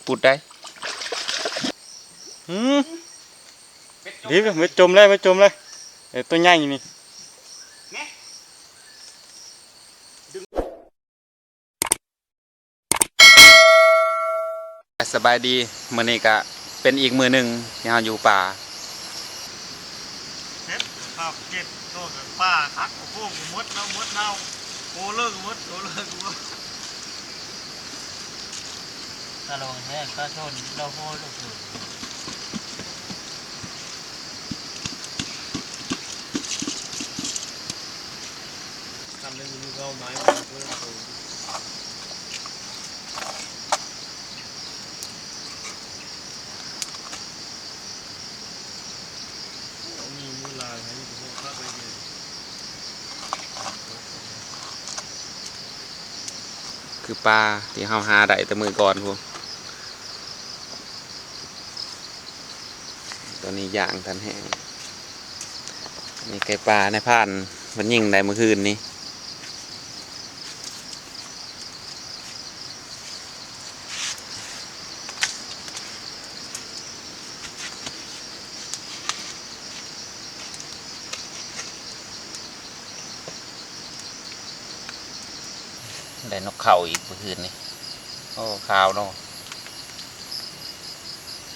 ປຸດໆໄດ໋. ຫືມ ເປັດຈົມ ເປັດຈົມເລີຍ ເປັດຈົມເລີຍ. ເອີ ຕົວໃຫຍ່ນີ້. ສະບາຍດີ ມື້ນີ້ກະເປັນອີກມື້ໜຶ່ງທີ່ເຮົາຢູ່ປ່າ. ເຈັບ ເຈັບໂຕກັບປາຄັກ ໂອ້ໂຫ ໝົດເນາະ ໝົດເນາະ ໂອເລີກໝົດ ໂອເລີກໝົດ. ຕະຫຼອງແທ້ ປາຊົນລາວໂຫດ. ຄືປາທີ່ເຮົາຫາໄດ້ແຕ່ມື້ກ່ອນພຸ້ນ. ຕົວນີ້ຍ່າງທັນແຮງ. ນີ້ໄກ່ປ່ານາຍພານເພິ່ນຍິງໄດ້ມື້ຄືນນີ້. ໄດ້ນົກເຂົາອີກມື້ຄືນນີ້. ໂອ້ ຂາວເນາະ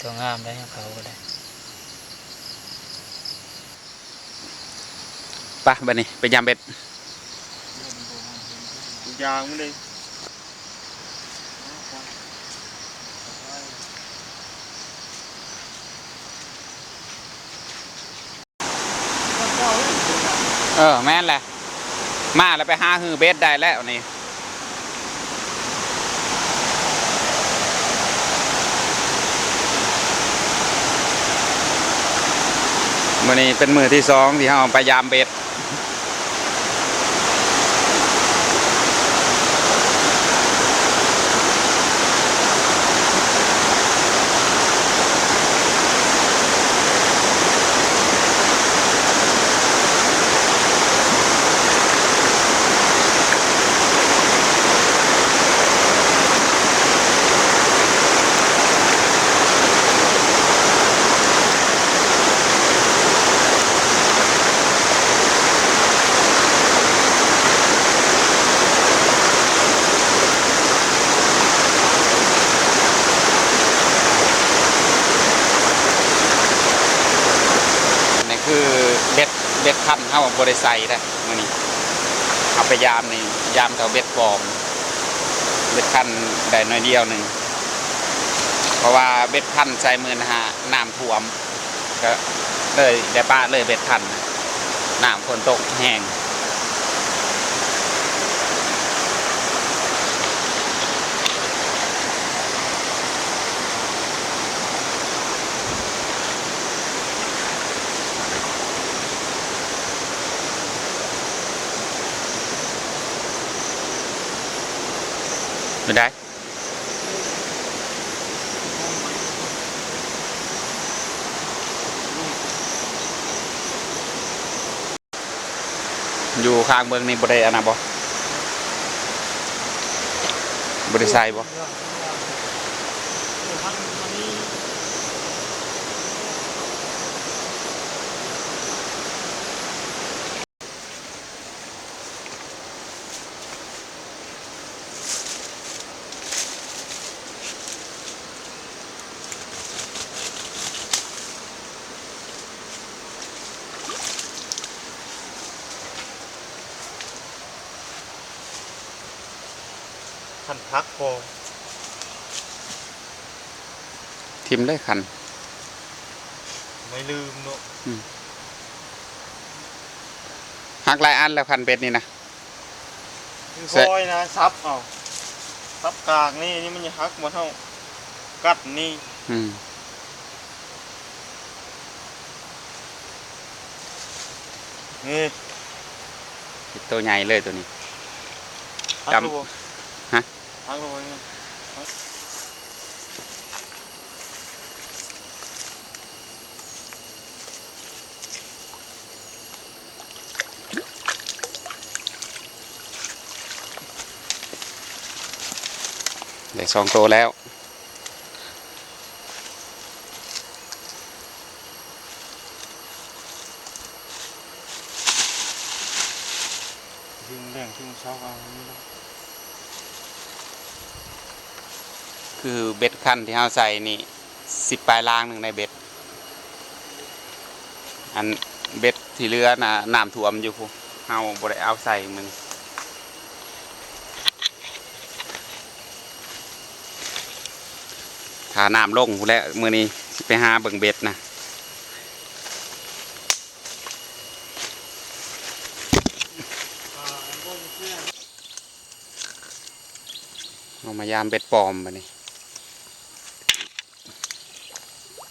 ຕົວງາມໄດ໋ ເຂົາກໍໄດ້. ໄປ ບັດນີ້ໄປຢາມເບັດ. ຢາງມັນເດ້. ເອີ ແມ່ນແຫຼະ ມາແລ້ວໄປຫາຮືເບັດໄດ້ແລ້ວນີ້. ມື້ນີ້ເປັນມື້ທີສອງທີ່ເຮົາໄປຢາມເບັດ. ນີ້ຄືເບັດ ເບັດຄັນເຮົາບໍ່ໄດ້ໃສ່ເດ້. ມື້ນີ້ເຮົາໄປຢາມນີ້ ຢາມເທົ່າເບັດປອມ ເບັດຄັນໄດ້ໜ້ອຍດຽວໜຶ່ງ ເພາະວ່າເບັດຄັນໃສ່ໝື່ນຫ້າ ນ້ຳຖ້ວມ ກະເລີຍໄດ້ປະເລີຍເບັດຄັນ ນ້ຳຝົນຕົກແຮງ. ເປັນໃດ? ຢູ່ຂ້າງເບິ່ງນີ້ບໍ່ໄດ້ອັນນັ້ນບໍ່? ບໍ່ໄດ້ໃສ່ບໍ່? ຄັນຜັກພໍ ຖິ້ມເລີຍຄັນ ໄວ້ລືມເນາະ. ອືມ ຫັກຫຼາຍອັນແລ້ວຄັນເບັດນີ້ນະ. ຄ່ອຍນະ ສັບເອົາ ສັບກາງນີ້ ນີ້ມັນຈະຫັກບໍ່ເທົ່າກັດນີ້. ອືມ ນີ້ ເປັນໂຕໃຫຍ່ເລີຍໂຕນີ້. ຫັກແລ້ວບໍ່? ຮະ? ຫັກແລ້ວບໍ່? ໄດ້ສອງໂຕແລ້ວ. ເທິງແດງເທິງເຊົາເອົານີ້ແຫຼະ ຄືເບັດຄັນທີ່ເຮົາໃສ່ນີ້ ສິບປາຍລາງໜຶ່ງໄດ້ເບັດ ອັນເບັດທີ່ເຫຼືອນະ ນ້ຳຖ້ວມຢູ່ພຸ້ນ ເຮົາບໍ່ໄດ້ເອົາໃສ່ມື້ນີ້ ຖ້ານ້ຳລົງພຸ້ນແຫຼະ ມື້ນີ້ຊິໄປຫາເບິ່ງເບັດນະ. ເຮົາມາຢາມເບັດປອມບາດນີ້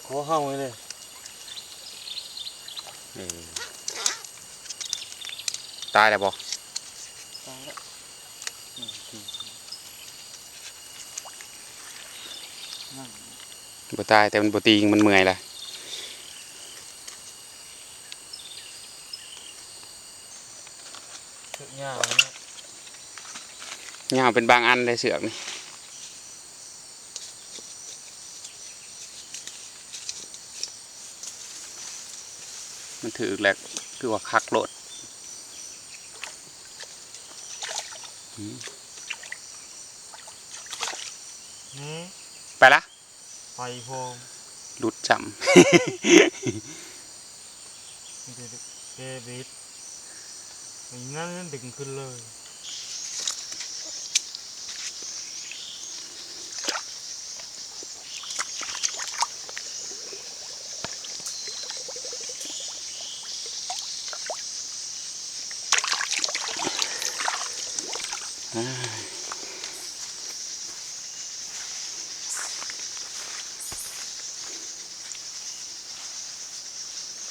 ຂໍເຫົ່າເລີຍ ເອີ ຕາຍແລ້ວບໍ່? ຕາຍແລ້ວ ບໍ່ຕາຍ ແຕ່ມັນບໍ່ຕີງ ມັນເມື່ອຍລະ. ເຊືອກຍາວເນາະ ຍາວເປັນບາງອັນເດ້ເຊືອກນີ້ ມັນຖືກແລ້ວຄືວ່າຄັກໂລດ ອືມ ອືມ ໄປລະ. ໄປພ້ອມ ຫຼຸດຊ້ຳ ມີແຕ່ແກ່ເບັດ ໄປນັ້ນດຶງຂຶ້ນເລີຍ.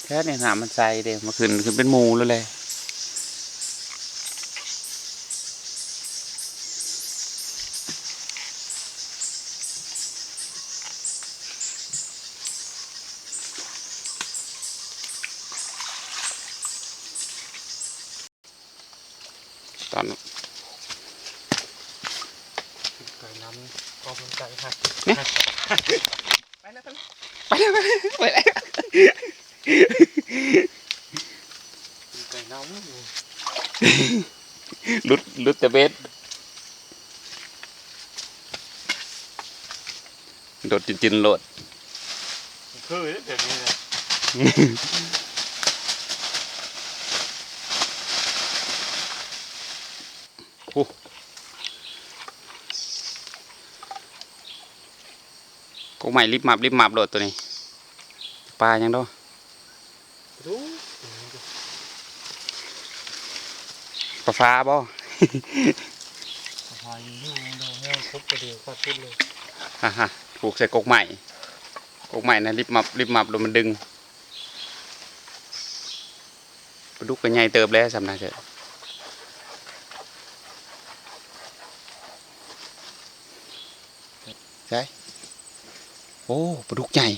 ແຖວນີ້ນ້ຳມັນໃສເດ້ ມາຂຶ້ນ ຂຶ້ນເປັນໝູ່ແລ້ວແຫຼະ. ຕອນ ໄກ່ນ້ຳ ອອກກຳລັງກາຍຄັກ ໄປແລ້ວ ໄປແລ້ວ ໄປແລ້ວ ໄປແລ້ວ ໄປແລ້ວ ໄກ່ນ້ຳ ຫຼຸດ ຫຼຸດແຕ່ເບັດ. ໂດດຈິນໆໂລດ ຄືແບບນີ້ແຫຼະ ໂອ້ ກົກໄມ້ລິບມັບລິບມັບໂລດໂຕນີ້ ປາຫຍັງເນາະ? ປາຟ້າບໍ່? ປາຟ້າຢູ່ ຢູ່ ຢູ່ ໃນກົກກະເດວຄາດພຸດເລີຍ ຮະ ຮະ ຜູກໃສ່ກົກໄມ້ ກົກໄມ້ນະລິບມັບລິບມັບໂລດ ມັນດຶງ ປາດຸກກໍໃຫຍ່ເຕີບແລ້ວສ່ຳນັ້ນເທີ. ໃສ ໂອ້ ປາດຸກໃຫຍ່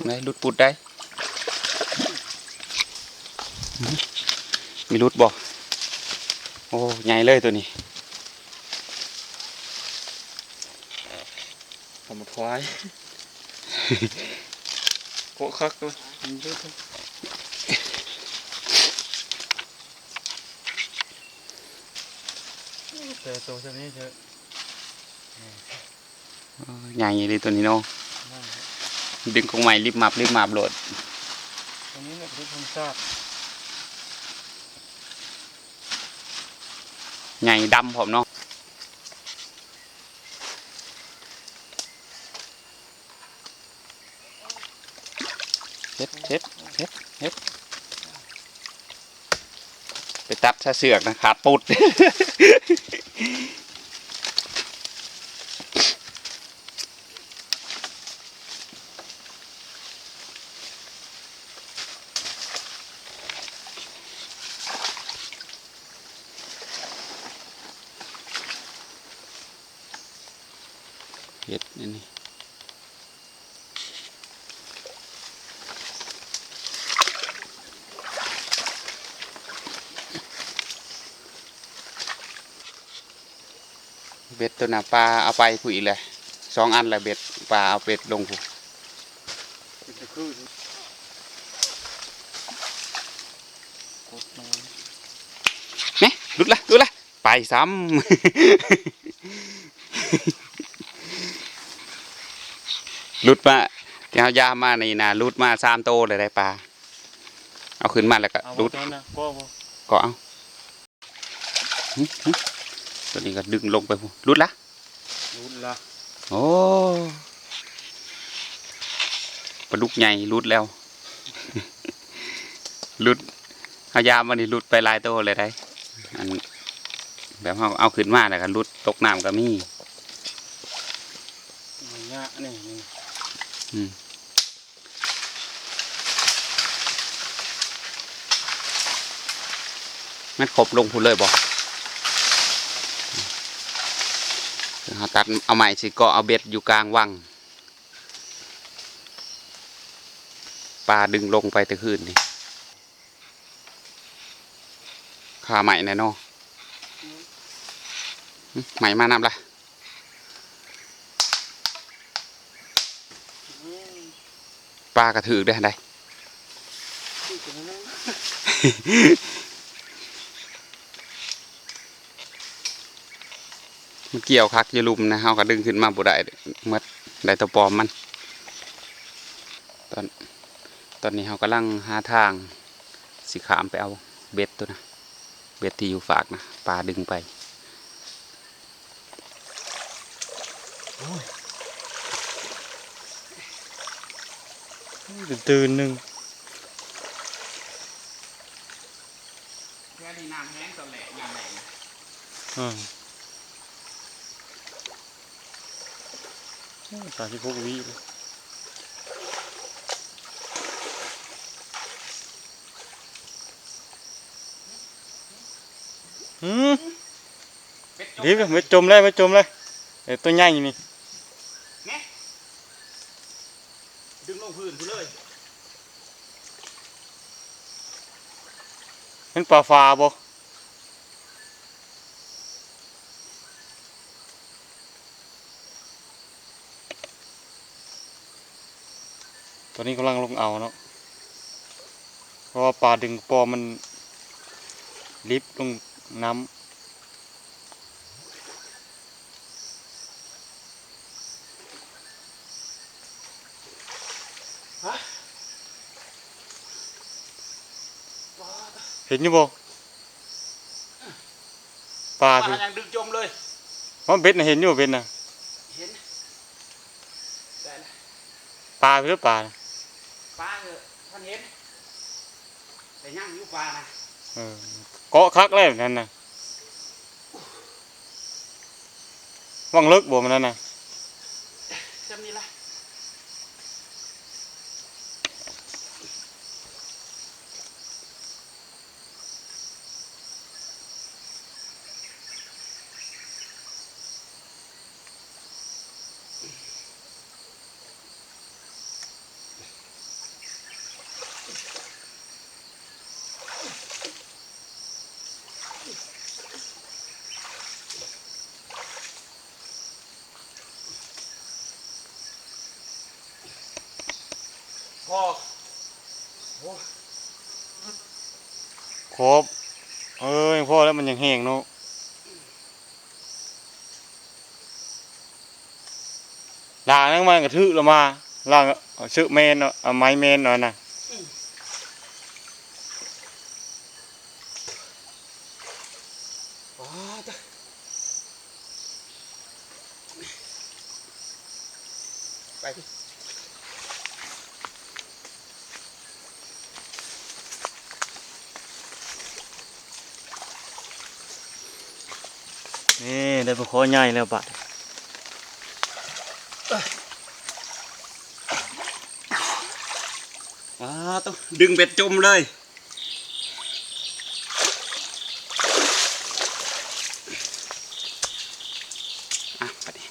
ໄດ້ ຫຼຸດປຸດໄດ້ ມີຫຼຸດບໍ່? ໂອ້ ໃຫຍ່ເລີຍໂຕນີ້ ທຳມາຄວາຍ ເກາະຄັກເລີຍ ແຕ່ໂຕຊຳນີ້ເທີ ໃຫຍ່ອີ່ຫຼີໂຕນີ້ເນາະ ດຶງກົກໄມ້ລິບມັບລິບມັບໂລດ ໂຕນີ້ແຫຼະເປັນທຳມະຊາດ ໃຫຍ່ດຳພ້ອມເນາະ. ເຮັດ ເຮັດ ເຮັດ ເຮັດ ໄປຕັດຊະເຊືອກນະ ຂາດປຸດ. ເຮັດອັນນີ້ ເບັດໂຕນະ ປາເອົາໄປພຸ້ນອີກແຫຼະ ສອງອັນແລ້ວ ເບັດ ປາເອົາເບັດລົງພຸ້ນ. ນີ້ ຫຼຸດລະ ຫຼຸດລະ ໄປຊ້ຳ ຫຼຸດມາ ທີ່ເຮົາຢາມມານີ້ນະ ຫຼຸດມາສາມໂຕເລີຍໄດ໋ປາ. ເອົາຂຶ້ນມາແລ້ວກໍຫຼຸດ ເອົາບໍ່ ຕົວນັ້ນນະ ກໍບໍ່ ກໍເອົາ. ຫຶ ຫຶ ຕົວນີ້ກໍດຶງລົງໄປພຸ້ນ ຫຼຸດລະ ຫຼຸດລະ. ໂອ້ ປາດຸກໃຫຍ່ຫຼຸດແລ້ວ ຫຼຸດ ເຮົາຢາມມັນນີ້ຫຼຸດໄປຫຼາຍໂຕເລີຍໄດ໋. ອັນ ແບບເຮົາເອົາຂຶ້ນມາແລ້ວກໍຫຼຸດຕົກນ້ຳກໍມີ ໄລຍະນີ້ ນີ້ ອືມ. ມັນຄົບລົງພຸ້ນເລີຍບໍ່? ເຮົາຕັດເອົາໄມ້ຊິເກາະເອົາເບັດຢູ່ກາງວັງ ປາດຶງລົງໄປແຕ່ຄືນນີ້ ຄາໄມ້ແນ່ເນາະ. ຫຶ ໄມ້ມານຳລະ. ປາກະຖືກເດ້ຫັ້ນໃດ ມັນກ່ຽວຄັກຢູ່ລຸ່ມນະ ເຮົາກະດຶງຂຶ້ນມາບໍ່ໄດ້ໝົດ ໄດ້ແຕ່ປອມມັນ. ຕອນ ຕອນນີ້ເຮົາກຳລັງຫາທາງຊິຂ້າມໄປເອົາເບັດໂຕນະ ເບັດທີ່ຢູ່ຟາກນະ ປາດຶງໄປ. ໂອ້ຍ ຕື່ນໆ ໜຶ່ງ ແຖວນີ້ນ້ຳແຮງຕອນແລງ ຍາມແລງ. ອືມ ໂອ້ ສາມສິບຫົກວິ. ຫື ເບັດຈົມ ເບັດຈົມແລ້ວ ເບັດຈົມແລ້ວ. ເອີ ຕົວໃຫຍ່ນີ້ ນີ້ ດຶງລົງພື້ນພຸ້ນເລີຍ. ເຫັນປາຝາບໍ່? ຕອນນີ້ກຳລັງລົງເອົາເນາະ ເພາະວ່າປາດຶງປອມມັນລິບລົງນ້ຳ. ເຫັນຢູ່ບໍ່? ປາ ປາ ພີ່ ຍັງດຶງຈົມເລີຍ. ວ່າເບັດນະ ເຫັນຢູ່ເບັດນະ? ເຫັນ. ໄດ້ລະ. ປາ ພີ່ ປາ ປາ ເອີ ທ່ານເຫັນ ແຕ່ຍັງຢູ່ປານະ. ເອີ ເກາະຄັກແລ້ວນັ້ນນະ. ຫວ່າງເລິກບໍ່ ມັນນັ້ນນະ? ສ່ຳນີ້ລະ. ພໍ ໂອ້ ຂໍ ເອີຍ ພໍແລ້ວ ມັນຍັງແຫ້ງເນາະ. ລາງນັ້ນມັນກະຖືກລະມາ ລາງເຊາະແມ່ນເນາະ ເອົາໄມ້ແມ່ນເນາະນະ. ອືມ ປາດ ໄປ. ນີ້ ໄດ້ປາຄໍໃຫຍ່ແລ້ວບາດ. ປາດໂທ້ ດຶງເບັດຈົມເລີຍ. ອ່ະ ບາດນີ້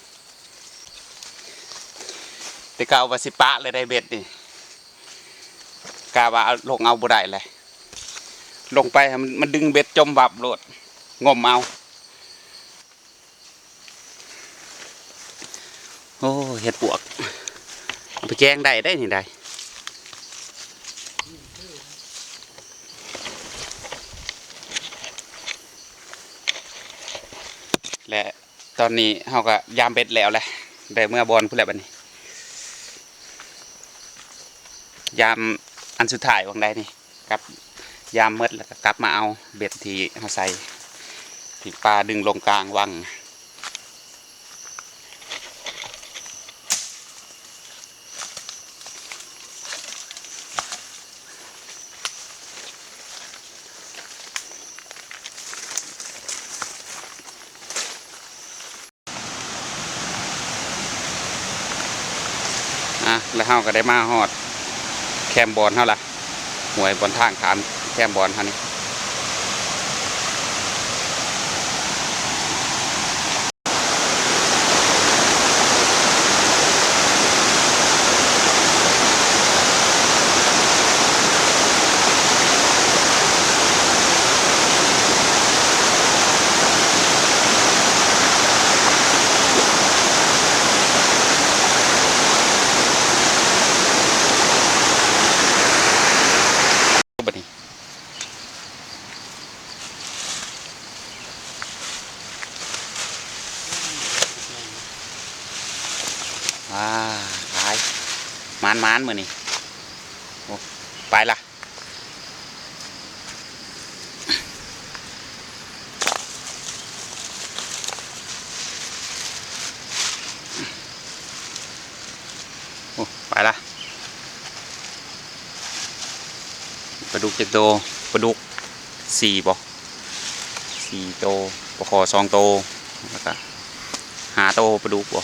ແຕ່ກະວ່າຊິປະເລີຍໄດ໋ເບັດນີ້ ກະວ່າເອົາລົງເອົາບໍ່ໄດ້ແຫຼະ ລົງໄປມັນ ມັນດຶງເບັດຈົມວັບໂລດ ງົມເອົາ. ໂອ້ ເຫັດປວກ ເອົາໄປແກງໄດ້ເດ້ນີ້ໄດ໋. ຕອນນີ້ເຮົາກໍຢາມເບັດແລ້ວແຫຼະ ໄດ້ເມືອບ່ອນພຸ້ນແຫຼະບັດນີ້ ຢາມອັນສຸດທ້າຍຫວ່າງໃດນີ້ ກັບ ຢາມໝົດແລ້ວກໍກັບມາເອົາເບັດທີ່ເຮົາໃສ່ ທີ່ປາດຶງລົງກາງວັງ. ອ່ະ ແລ້ວເຮົາກໍໄດ້ມາຮອດແຄມບ່ອນເຮົາລະ ຫ້ວຍບ່ອນທາງຂ້າມແຄມບ່ອນເຮົານີ້. ບັດນີ້ ອ່າ ຫຼາຍ ໝານໆ ມື້ນີ້ ໂອ້ ໄປລະ ໂອ້ ໄປລະ ປາດຸກຈັກໂຕ? ປາດຸກສີ່ບໍ? ສີ່ໂຕ ປາຄໍສອງໂຕ ແລ້ວກະຫ້າໂຕ ປາດຸກບໍ?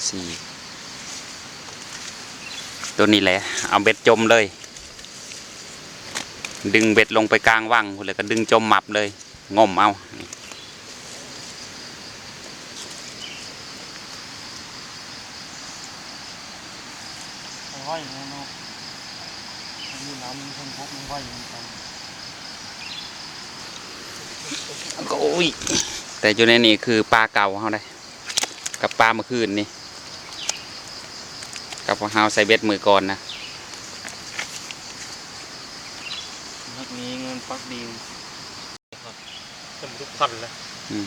ສີ່ ໂຕນີ້ແຫຼະ ເອົາເບັດຈົມເລີຍ ດຶງເບັດລົງໄປກາງວັງພຸ້ນ ແລ້ວກໍດຶງຈົມມັບເລີຍ ງົມເອົາ. ໄວເນາະ ມີນ້ຳມີຄົນພົບ ມັນໄວເໝືອນກັນ. ໂອ້ຍ ແຕ່ຢູ່ໃນນີ້ຄືປາເກົ່າເຮົາເດ້ ກັບປາມື້ຄືນນີ້ ກັບພວກເຮົາໃສ່ເບັດມື້ກ່ອນນະ ມັກມີເງິນປັກດີ. ເປັນທຸກພັນແຫຼະ ອືມ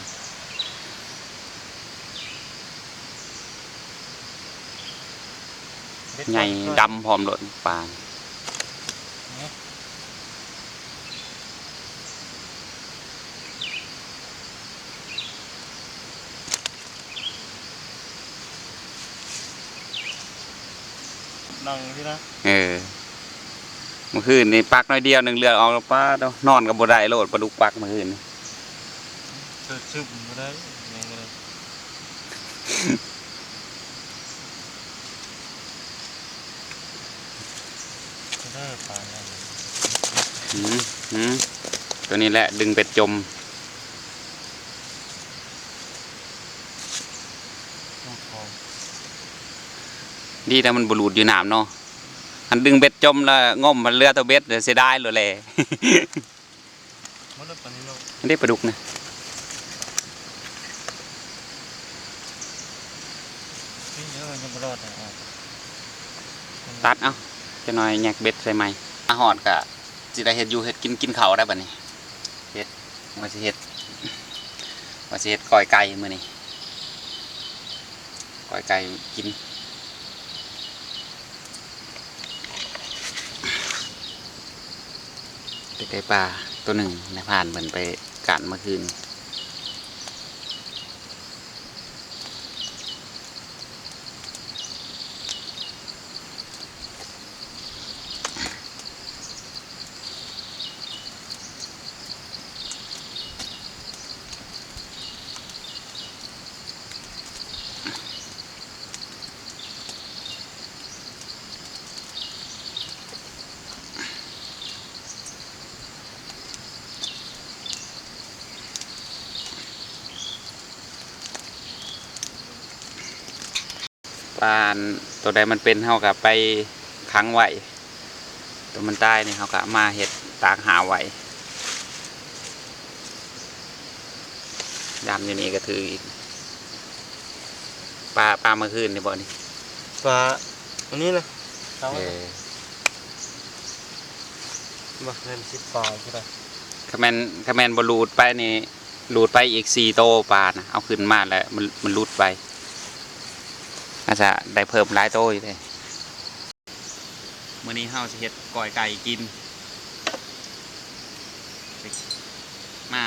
ໃຫຍ່ດຳພ້ອມໂລດປາ ນັ່ງຢູ່ຊີ້ນະ ເອີ ມື້ຄືນນີ້ປັກໜ້ອຍດຽວໜຶ່ງເລືອດອອກແລ້ວ ປາດໂທ້ ນອນກໍບໍ່ໄດ້ໂລດ ປາດຸກປັກມື້ຄືນນີ້ ເຊີຊຶມບໍ່ໄດ້ ຍັງບໍ່ໄດ້ ເດີປາໃຫຍ່ ອືມ ອືມ ຕົວນີ້ແຫຼະດຶງເບັດຈົມ. ດີແຕ່ມັນບໍ່ຫຼຸດຢູ່ນ້ຳເນາະ ຄັນດຶງເບັດຈົມແລ້ວງົມ ມັນເຫຼືອແຕ່ເບັດ ເສຍດາຍໂລດແຫຼະ ໝົດແລ້ວປານນີ້ເນາະ ອັນນີ້ປາດຸກນະ ນີ້ເດີ ຍັງບໍ່ລອດ ຕັດເອົາ ຈັກໜ້ອຍແຍກເບັດໃສ່ໃໝ່ ມາຮອດກະຊິໄດ້ເຮັດຢູ່ເຮັດກິນ ກິນເຂົ້າໄດ້ບັດນີ້ ເຮັດ ວ່າຊິເຮັດ ວ່າຊິເຮັດກ້ອຍໄກ່ມື້ນີ້ ກ້ອຍໄກ່ກິນ ໄປໄກ່ປ່າໂຕໜຶ່ງ ນາຍພານເພິ່ນໄປການເມື່ອຄືນ. ປາໂຕໃດມັນເປັນ ເຮົາກໍໄປຂັງໄວ້ ໂຕມັນຕາຍນີ້ ເຮົາກໍມາເຮັດຕາກຫາໄວ້ ຍາມຢູ່ນີ້ກໍຖືກອີກ ປາ ປາມື້ຄືນນີ້ບໍ່ນີ້? ປາອັນນີ້ນະ ເອີ ບໍ່ແມ່ນສິບປາຍພຸ້ນນະ ຄັນແມ່ນ ຄັນແມ່ນບໍ່ຫຼຸດໄປນີ້ ຫຼຸດໄປອີກສີ່ໂຕປານະ ເອົາຂຶ້ນມາແລ້ວມັນ ມັນຫຼຸດໄປ ອາດຈະໄດ້ເພີ່ມຫຼາຍໂຕຢູ່ເດ້. ມື້ນີ້ເຮົາຊິເຮັດກ້ອຍໄກ່ກິນ ມາ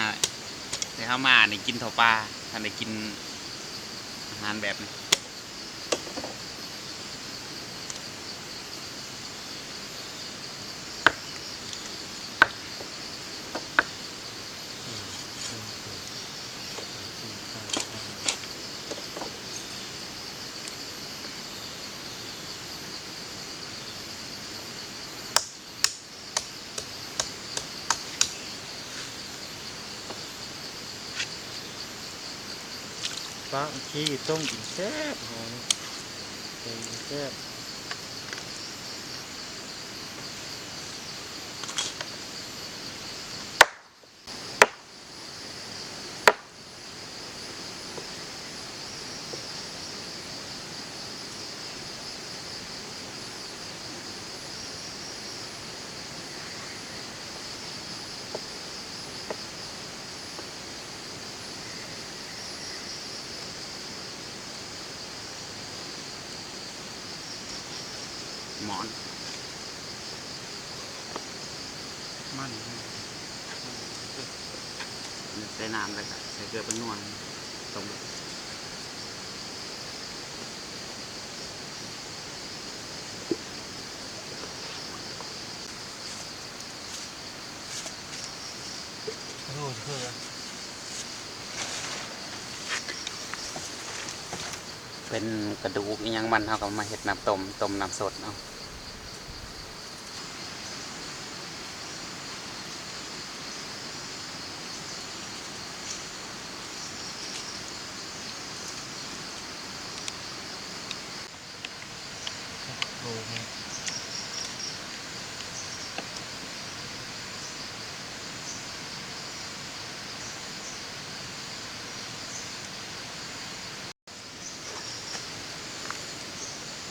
ແຕ່ເຮົາມານີ້ກິນເຂົ້າປ່າ ທັນໄດ້ກິນອາຫານແບບນີ້. ປາ ຂີ້ຕົ້ມກິນແຊບ ຫອມ ແກງແຊບ. ໝອນ ມັນ ໃສ່ນ້ຳ ແລ້ວກະໃສ່ເກືອໄປນວນ ຕົ້ມ. ໂອ້ ເອີ ເປັນກະດູກອີ່ຫຍັງມັນ ເຮົາກໍມາເຮັດນ້ຳຕົ້ມ ຕົ້ມນ້ຳສົດເອົາ.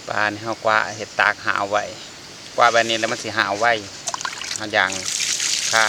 ປານີ້ເຮົາກວາດເຮັດຕາກຫາວໄວ້ ກວາດແບບນີ້ແລ້ວມັນຊິຫາວໄວ ເຮົາຢ່າງຄາ.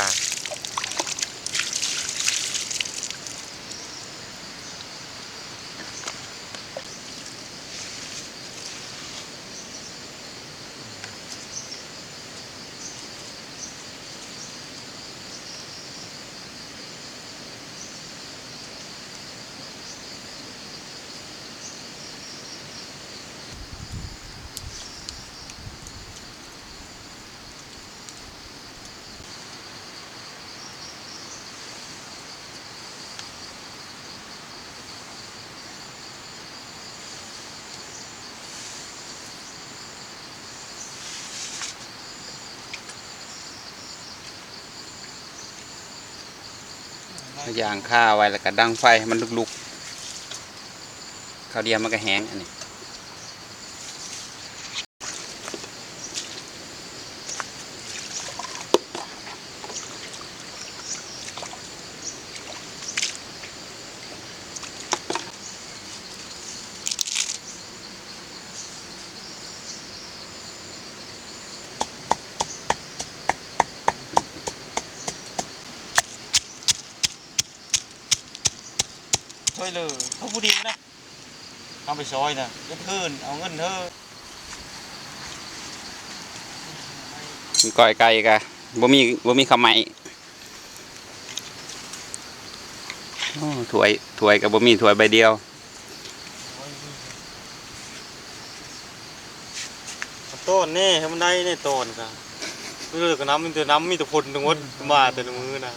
ເອົາຢ່າງຄາໄວ້ ແລ້ວກະດັງໄຟໃຫ້ມັນລຸກໆ ຄາວດຽວມັນກະແຫ້ງ ອັນນີ້. ຊ່ວຍເຫຼືອເຂົາຜູ້ດຽວນະ ເຮົາໄປຊ່ອຍນະ ເຮັດເຮີນ ເອົາເງິນເຮີ. ກ້ອຍໄກ່ກະບໍ່ມີ ບໍ່ມີເຂົ້າໄມ້ ໂອ້ ຖ້ວຍ ຖ້ວຍກະບໍ່ມີ ຖ້ວຍໃບດຽວ. ຕ້ອນແນ່ ໃຫ້ມັນໄດ້ແນ່ ຕ້ອນກະ ເອີ ກະນ້ຳ ມີແຕ່ນ້ຳ ມີແຕ່ຝົນທັງໝົດ ມາແຕ່ລະມື້ນະ.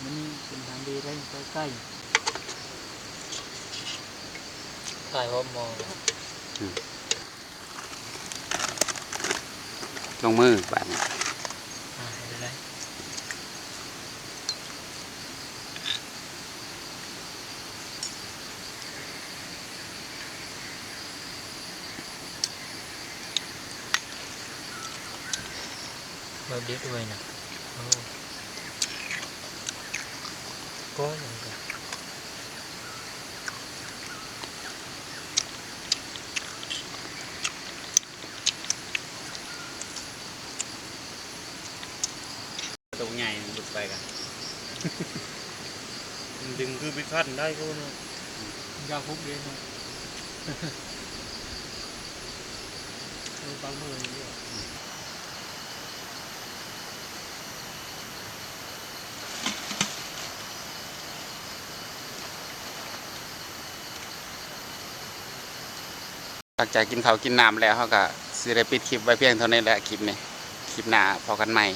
ມັນເປັນທາງດີໄດ້ ໃກ້ໆ ຖ່າຍຮອບໝໍ້ ອືມ. ລົງມືບາດນີ້ ອ່າ ເຮັດໄດ້. ເອົາເດັດໄວ້ນະ ໂອ້ ກ້ອຍຫຍັງກະ ໂຕໃຫຍ່ ມັນຫຼຸດໄປກະ ດຶງຄືບິດຄັນໄດ້ໂອ້ເນາະ ຢາກຫົກເດ້ເນາະ ເອີ ປາກມືນີ້. ຫຼັງຈາກກິນເຂົ້າກິນນ້ຳແລ້ວ ເຮົາກໍຊິໄດ້ປິດຄລິບໄວ້ພຽງເທົ່ານີ້ແຫຼະ ຄລິບນີ້. ຄລິບໜ້າພໍ້ກັນໃໝ່.